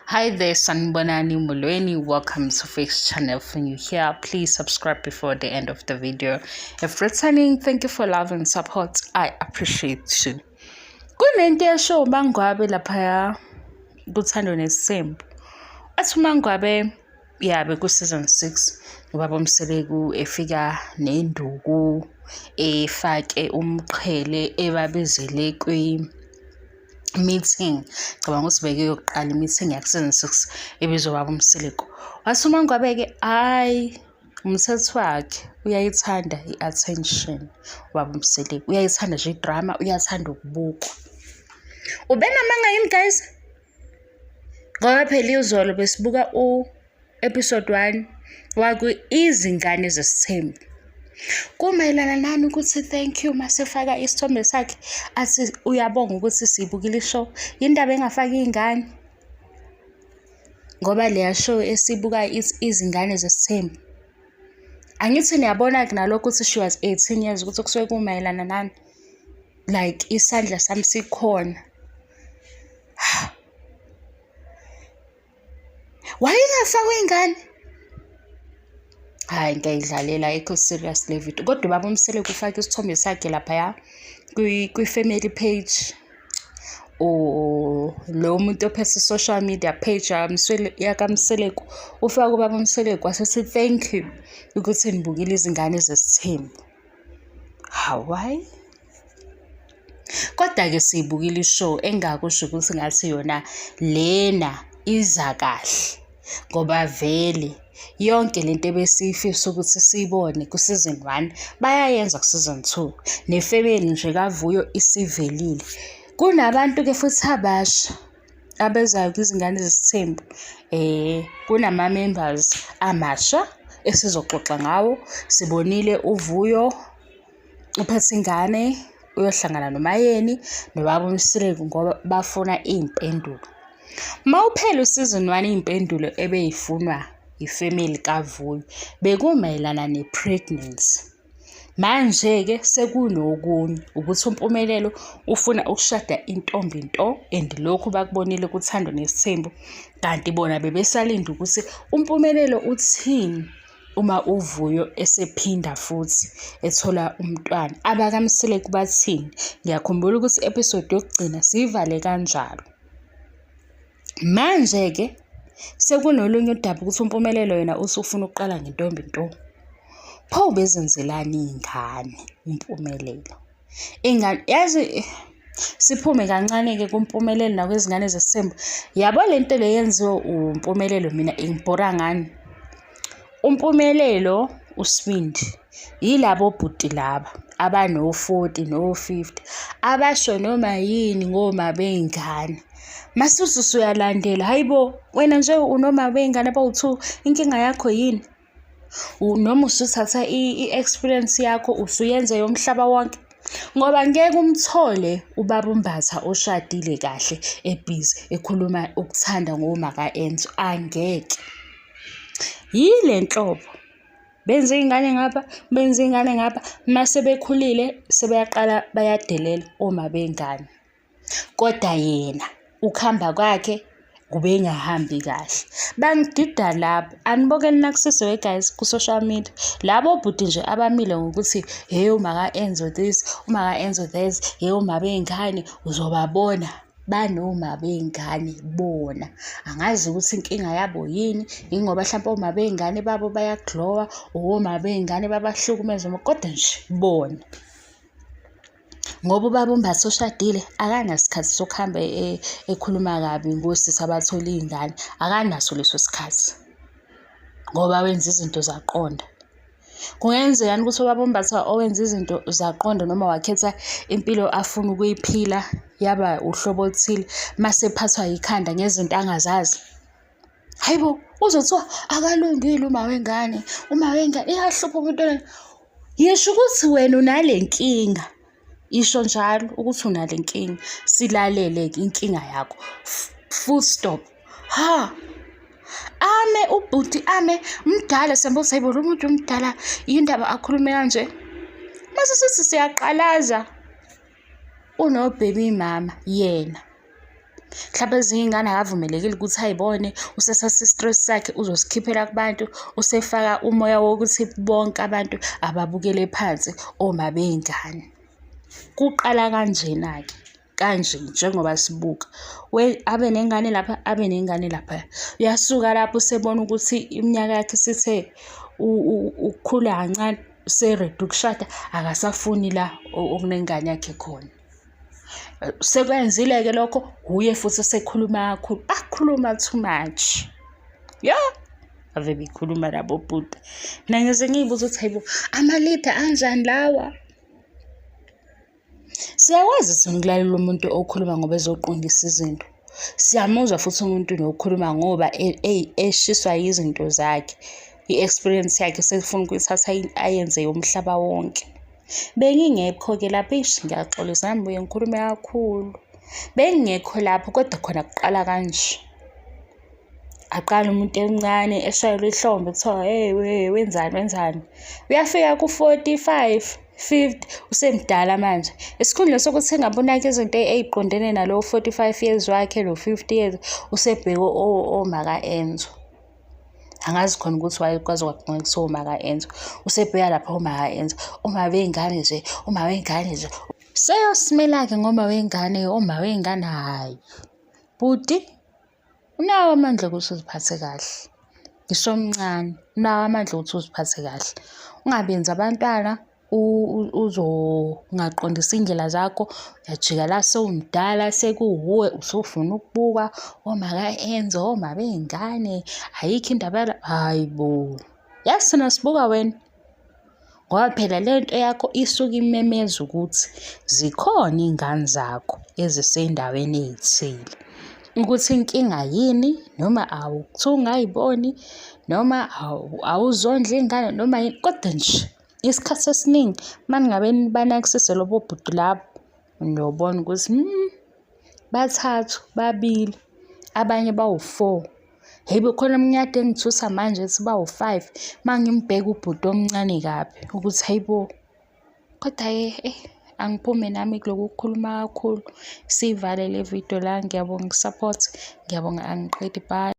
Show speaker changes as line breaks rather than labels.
Hi there, Sanibonani Molweni. Welcome to Fix Channel. If you're here, please subscribe before the end of the video. If returning, thank you for love and support. I appreciate you. Kunento esho uMangwabe laphaya kuThando Nesithembu. Athi uMangwabe yabe ku-season 6 ubaba uMseleku efika nenduku efake umqhele ebabizele kwi meeting. Cabanga ukuthi bekuyoqala i-meeting yaku-season 6 ebizwa ubaba uMseleku. Wathi uMangwabe-ke hhayi umthetho wakhe uyayithanda i-attention ubaba uMseleku, uyayithanda nje i-drama, uyathanda ukubukwa. Ubenamanga yini guys? Ngoba phela izolo besibuka u-episode 1 wakwi-Izingane Zesithembu. Kumayelana nani ukuthi thank you masefaka isithombe sakhe athi uyabonga ukuthi siyibukile ishow. Yindaba engafaki iy'ngane? Ngoba leya show esibukayo ithi Izingane Zesithembu. Angithi niyabona-ke nalokho ukuthi she was 18 years ukuthi kusuke kumayelana nani. Like isandla sami sikhona. Wayengafakwa ingane? Hhayi ngiyayidlalela ayikho serious le video. Kodwa ubaba uMseleku ufake isithombe sakhe laphaya kwi-family page. Or lo muntu ophethe i-social media page yakaMseleku ufake ubaba uMseleku wasethi thank you ukuthi nibukile izingane zesithembu. Hawu hhayi. Kodwa-ke siyibukile i-show engingakusho ukuthi ngathi yona lena iza kahle ngoba vele yonke lento ebesiyifisa ukuthi siyibone ku-season one bayayenza ku-season two. Nefemeli nje kaVuyo isivelile. Kunabantu-ke futhi abasha abezayo kwizingane zesithembu kunama-members amasha esizoxoxa ngawo. Sibonile uVuyo uphethe ingane uyohlangana noMayeni nobaba uMseleku ngoba bafuna iy'mpendulo. Uma uphela u-season one iy'mpendulo ebey'funwa ifemeli kaVuyo bekumayelana ne-pregnancy. Manje-ke sekunokunye ukuthi uMpumelelo ufuna ukushada intombi nto and lokhu bakubonile kuThando Nesithembu kanti bona bebesalinde ukuthi uMpumelelo uthini uma uVuyo esephinda futhi ethola umntwana. AbakaMseleku bathini? Ngiyakhumbula ukuthi i-episode yokugcina siyivale kanjalo. Manje-ke sekunolunye udaba ukuthi uMpumelelo yena usufuna ukuqala ngentombi nto. Pho ubezenzelani iy'ngane uMpumelelo? Ingane yazi siphume kancane-ke kuMpumelelo nakwizingane zesithembu. Yabo le nto le yenziwe uMpumelelo mina ingibhora ngani? UMpumelelo uSibindi yilabo bhuti laba abano-forty no-fifty abasho noma yini ngoma bey'ngane. Masuthi usuyalandela, hhayi bo, wena nje unoma bey'ngane abawu-two, inkinga yakho yini? Noma usuthatha i-experience yakho usuyenza yomhlaba wonke. Ngoba ngeke umthole ubaba uMbatha oshadile kahle ebhizi ekhuluma ukuthanda ngoma ka-Enzo, angeke. Yile nhlobo benze iy'ngane ngapha, benze iy'ngane ngapha, mase bekhulile sebeyaqala bayadelela oma bengane. Kodwa yena ukuhamba kwakhe kubengahambi kahle. Bangidida labo, aniboke ninakusise we guys ku-social media. Labo bhuti nje abamile ngokuthi hhe umaka Enzo this, umaka Enzo that, hhe uma bey'ngane uzobabona. Banoma bey'ngane bona. Angazi ukuthi inkinga yabo yini, yingoba hlampe oma bey'ngane babo bayaglowa or oma bey'ngane babahlukumeza kodwa nje bona. Ngoba ubaba uMbatha oshadile akanasikhathi sokuhamba ekhuluma kabi ngosisi abathola iy'ngane, akanaso leso sikhathi ngoba wenza izinto zaqonda. Kungenzeka yini ukuthi ubaba uMbatha owenza izinto zaqonda noma wakhetha impilo afuna ukuyiphila yaba uhlobo oluthile mase ephathwa yikhanda ngezinto angazazi? Hayi bo, uzothiwa akalungile uma wengane, uma wengane iyahlupha umuntu. Yisho ukuthi wena unale nkinga, isho njalo ukuthi unale nkinga, silalele-ke inkinga yakho, full stop. Ha! Ame ubhuti ame mdala siyambuza ukuthi hayibo lo muntu mdala yindaba akhulume kanje. Mase sithi siyaqalaza uno-baby mama yena. Mhlawumbe ezinye iy'ngane akavumelekile ukuthi ay'bone, usethatha i-stress sakhe uzosikhiphela kubantu, usefaka umoya wokuthi bonke abantu ababukele phansi oma bey'ngane. Kuqala kanjena-ke, kanje njengoba sibuka. Abe nengane lapha, abe nengane laphaya. Uyasuka lapho usebona ukuthi iminyaka yakhe isithe ukukhula kancane, use-ready ukushada, akasafuni la okunengane yakhe khona. Sekwenzile-ke lokho, wuye futhi osekhuluma kakhulu, bakhuluma too much. Yo! Ave bekhuluma labo bhuti. Mina ngize ngiy'buze ukuthi hayibo, ama-leader anjani lawa? Siyakwazi thina ukulalela umuntu okhuluma ngoba ezoqondisa izinto. Siyamuzwa futhi umuntu nokukhuluma ngoba eshiswa yizinto zakhe. I-experience yakhe sefuna ukuyithatha ayenze yomhlaba wonke. Bengingekho-ke lapho, eish ngiyaxolisa ngibuye ngikhulume kakhulu. Bengingekho lapho kodwa khona kuqala kanje. Aqale umuntu emncane eshayelwa ihlombe kuthiwa hey we wenzani wenzani. Uyafika ku-45, 50 usemdala manje. Esikhundleni sokuthi engabe unake izinto ey'qondene nalowo 45 years wakhe no 50 years usebheke omaka-Enzo. Angazi khona ukuthi why kwaze kwagcina kuthiwa umaka-Enzo. Usebheka lapha umaka-Enzo, uma wey'ngane nje, uma wey'ngane nje. Seyosimela-ke ngoma wey'ngane, oma wey'ngane hhayi. Bhuti, unawo amandla okuthi uziphathe kahle. Ngisho omncane, unawo amandla okuthi uziphathe kahle. Ungabenzi abantwana uzongaqondisi iy'ndlela zakho, uyajika la sewumdala sekuwuwe usufuna ukubukwa omaka-Enzo, oma bey'ngane, ayikho indaba yala. Hhayi bo, yazi thina sibuka wena. Ngoba phela le nto yakho isuke imemeza ukuthi zikhona iy'ngane zakho ezisendaweni ey'thile. Ukuthi inkinga yini noma kuthiwa ungay'boni noma awuzondli iy'ngane noma yini, kodwa nje isikhathi esiningi uma ningabe nibanakisise lobo bhuti labo niyobona ukuthi bathathu, babili, abanye bawu-four. Hheyi bo, khona omunye kade engithusa manje ethi bawu-five, uma ngimbheka ubhuti omncane kabi ukuthi hhayi bo. Kodwa-ke eyi angiphume nami kulokhu kukhuluma kakhulu, siyivale le vidiyo la. Ngiyabonga i-support, ngiyabonga angiqedi, bye.